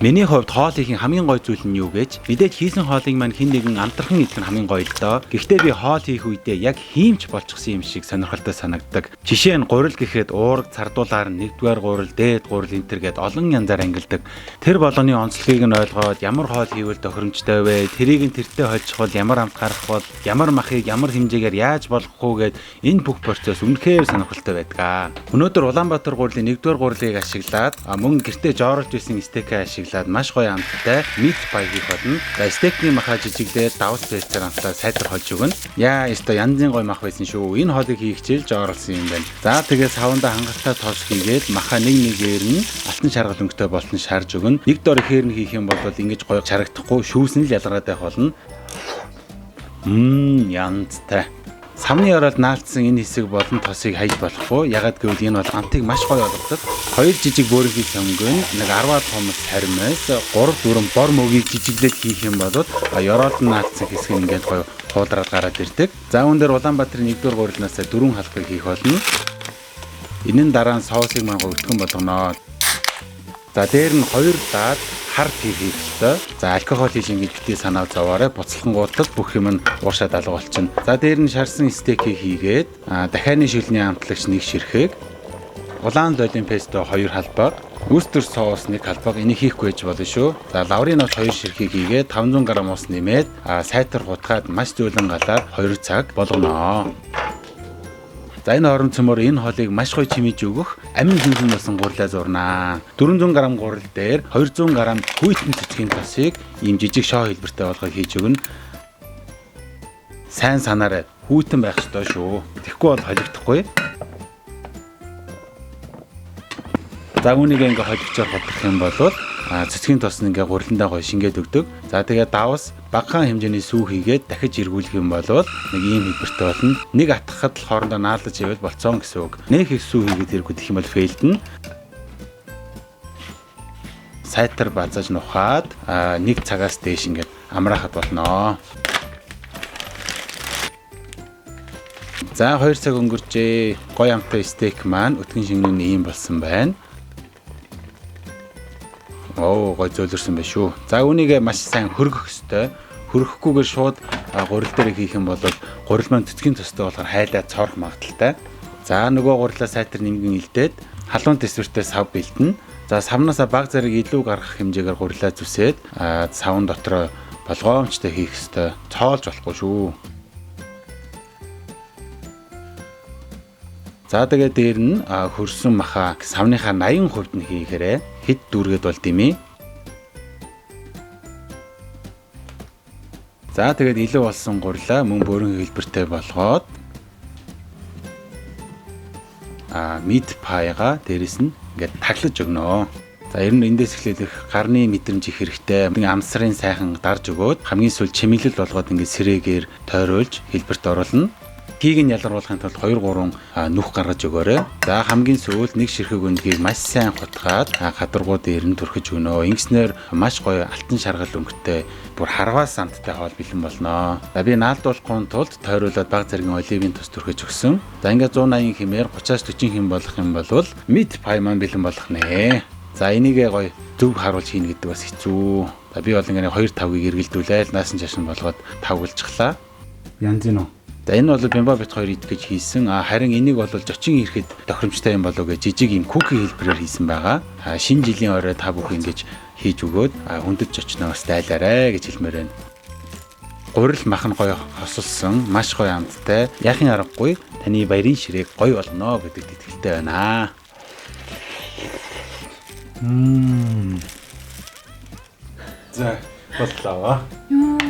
Миний хувьд хоол хийх хамгийн гоё зүйл нь юу гэж мэдээж хийсэн хоолыг маань хэн нэгэн амтрахын идэх нь хамгийн гоё л доо. Гэхдээ би хоол хийх үедээ яг хиймч болчихсон юм шиг сонирхолтой санагддаг. Жишээ нь гурил гэхэд уураг цардуулаар нь нэгдүгээр гурил, дээд гурил энэ төр гээд олон янзаар ангилдаг. Тэр болгоны онцлогийг нь ойлгоод ямар хоол хийвэл тохиромжтой вэ? Тэрийг нь тэртээ хольчихвол ямар амт гарах бол, ямар махыг ямар хэмжээгээр яаж болгох уу гэд энэ бүх процесс үнэхээр сонирхолтой байдаг. Өнөөдөр Улаанбаатар гурилын нэгдүгээр гурилыг ашиглаад мөн гэртээ жооролж байсан стейкээ ашиглаад маш гоё амттай meat pie хийх болно. За, стейкний махаа жижиглээд давс перцээр амтлаад сайтар хольж өгнө. Яа, ёстой янзын гоё мах байсан шүү. Энэ хоолыг хийх хичээл жооролсон юм байна. За, тэгээ савандаа хангалттай тос хийгээд махаа нэг нэгээр нь алтан шаргал өнгөтэй болтон шарж өгнө. Нэг дор ихээр нь хийх юм бол ингэж гоё шарагдахгүй, шүүсэн л ялгараад байх болно. Янзтай. Савны ороод наалтсан энэ хэсэг болон тосыг хайж болохгүй. Ягаад гэвэл энэ бол амтыг маш гоё олгодог. Хоёр жижиг бөөрөнхий сонгон, нэг 10 томс саримаас 3 4 бор мөгийг жижиглээд хийх юм бол ёроолд нь наалтсан хэсэг нь ингээд гоё хуулраад гараад ирдэг. За, үүн дээр Улаанбаатарын 1-р гурилнаас 4 халбыг хийх болно. Энэ нь дараа нь соусыг маань гоё өтгөн болгоно. За, дээр нь 2 лаад хар пив хийх ёстой. За, алкогол хийж ингэж битгий санаа зовоорой. Буцалхангуутал бүх юм нь ууршаа далга болчихно. За, дээр нь шарсан стейкийг хийгээд дахианы шилний амтлагч нэг ширхэг, улаан лолын песто 2 халбаг, Worcester соус 1 халбаг, энийг хийхгүй байж болно шүү. За, лаврын ноц 2 ширхгийг хийгээд 500 г ус нэмээд сайтар хутгаад маш зөөлөн галаар 2 цаг болгоно. За, энэ хорон цөмөр энэ хоолыг маш гоё чимээж өгөх амин хинхэн болсон гурилаа зурнаа. 400 г гурил дээр 200 г хүйтэн цэцгийн тосыг ийм жижиг шоо хэлбэртэй болгоод хийж өгнө. Сайн санаарай, хүйтэн байх ёстой шүү. Тэгэхгүй бол холигдохгүй. За, үүнийг ингээ холигчоор хотлох юм бол цэцгийн тос нь ингээ гуриландаа гоё шингээд өгдөг. За, тэгээ давс багахан хэмжээний сүү хийгээд дахиж эргүүлэх юм бол нэг ийм хэлбэртэй болно. Нэг атгахад л хоорондоо наалдаж ивэл болцсон гэсэн үг. Нэг их сүү хийгээд эргүүлэх юм бол фейлдэнэ. Сайтар базаж нухаад нэг цагаас дээш ингээд амраахад болно. За, 2 цаг өнгөрчээ. Гоё амттай стейк маань өтгөн шингэн нь ийм болсон байна. Оо, гоё зөөлөрсөн байх шүү. За, үүнийг маш сайн хөргөх ёстой. Хөргөхгүйгээр шууд гурил дээр хийх юм бол гурил маань цэцгийн тостой болохоор хайлаа цоорох магадлалтай. За, нөгөө гурилаа сайтар нэмгэн илдээд халуун төсвөртэй сав бэлдэнэ. За, савнаасаа баг зэрэг илүү гаргах хэмжээгээр гурилаа зүсээд савн дотроо болгоомжтой хийх ёстой. Цоолж болохгүй шүү. За, тэгээ дээр нь хөрсөн маха савныхаа 80% нь хийхээрээ хэд дүүргээд болд юм ээ. За, тэгээд илүү болсон гурлаа мөн бөөрөн хэлбэртэй болгоод meat pie-га дээрэс нь ингээд таглаж өгнө. За, ер нь эндээс эхлээд их гарны мэдрэмж их хэрэгтэй. Амсрын сайхан дарж өгөөд хамгийн сүүл чимэглэл болгоод ингээд сэрэгээр тойруулж хэлбэрт оруулна. Хийг нь ялгаруулахын тулд 2 3 нүх гаргаж өгөөрэй. За, хамгийн сүүлд нэг ширхэг өндгийг маш сайн хутгаад гадаргуу дээр нь түрхэж өгнө. Ингэснээр маш гоё алтан шаргал өнгөтэй бүр харваас амттай хоол бэлэн болно. За, би наалдуулахын тулд тойруулаад баг зэргийн оливын тос түрхэж өгсөн. За, ингээд 180 хэмээр 30-аас 40 хэм болох юм бол meat pie маань бэлэн болох нэ. За, энийгээ гоё зөв харуулж хийнэ гэдэг бас хэцүү. За, би бол ингээд 2 тавгийг эргэлдүүлээл наасан чашин болгоод тавгалчихлаа. Янз юм уу? За, энэ бол Бямба бит хоёр идэх гэж хийсэн. Харин энийг бол зочин ирэхэд тохиромжтой юм болов гэж жижиг юм cookie хэлбэрээр хийсэн байгаа. Шинэ жилийн орой та бүхэн ингэж хийж өгөөд хүндэт зочноо бас дайлаарэ гэж хэлмээр байна. Гурил мах нь гоё хосолсон, маш гоё амттай. Яахын аргагүй таны баярын ширээг гоё болгоно гэдэгт итгэлтэй байна. За, боллоо. Йоо.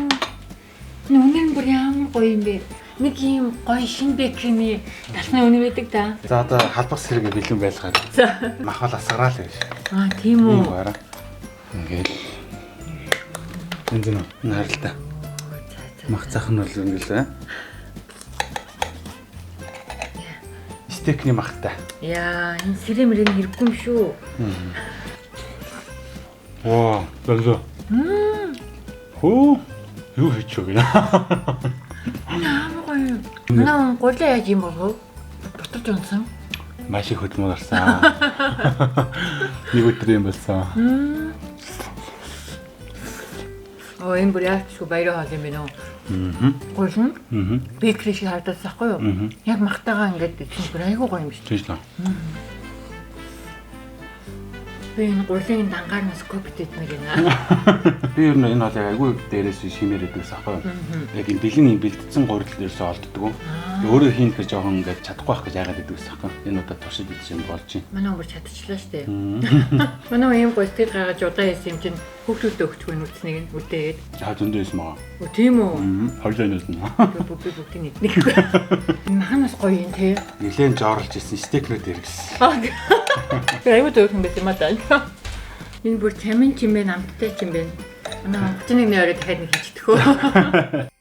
Энэ үнэр нь бүр ямар гоё юм бэ? Нэг ийм гоё шинэ bakery-ний талхны үнэр байдаг да. За, одоо халбах сэргээ бэлэн байлгаад. За. Мах бол асгараа л байж. Аа, тийм үү. Ингээл. Энэ зэн энэ харалта. Мах цах нь бол ингээл. Стейкний махтай. Яа, энэ сэрэ мөрийн хэрэггүй юм шүү. Ваа, зөв. Хөө, юу хийчих вэ? Ямар гоё. Манай гурлаа яаж юм болов? Бутарч унсан. Маш их хөдөлмөр гарсан. Нэг өдөр юм болсон. Оо, энэ бүр яаж ч баярын хоол юм бэ нөө. Гурил нь bakery шиг харагдаад байхгүй юу? Яг махтайгаа ингээд чинь бүр айгүй гоё юм шиг. Тийм шүү. Би энэ гурилын дангаар нас кофе идмээр байна. Би ер нь энэ хоолыг айгүй дээрээс шимээр идэг гэсэн аахгүй юу? Яг энэ бэлэн юм бэлдсэн гурил ерөөсөө олддгоо. Өөрөө хийн гэхэр жоохон ингээд чадахгүй байх гэж яагаад идэг гэсэн аахгүй юу? Энэ удаа туршид идсэн юм болж байна. Манай өнгөр чадчихлаа штэ. Манай хүн ийм гоё сэтгэл гаргаж удаа хийсэн юм чинь хүүхдүүдэд өгчихгүй нүцнийг нь үдээгээд. За, зөндөө байсан байгаа. Өө, тийм үү? Хоёлоо нэлнэ. Би бүгдийг нэгнэ. Энэ маханаас гоё юм те. Нилээн жорлж исэн стейкнүүд иргэсэн. Тэр аюу дөөх юм байт юм а даа. Энэ бүр чамин чимээ, амттай чим бэ. Манай 31-ний орой дахиад нэг хийчихдэг хөө.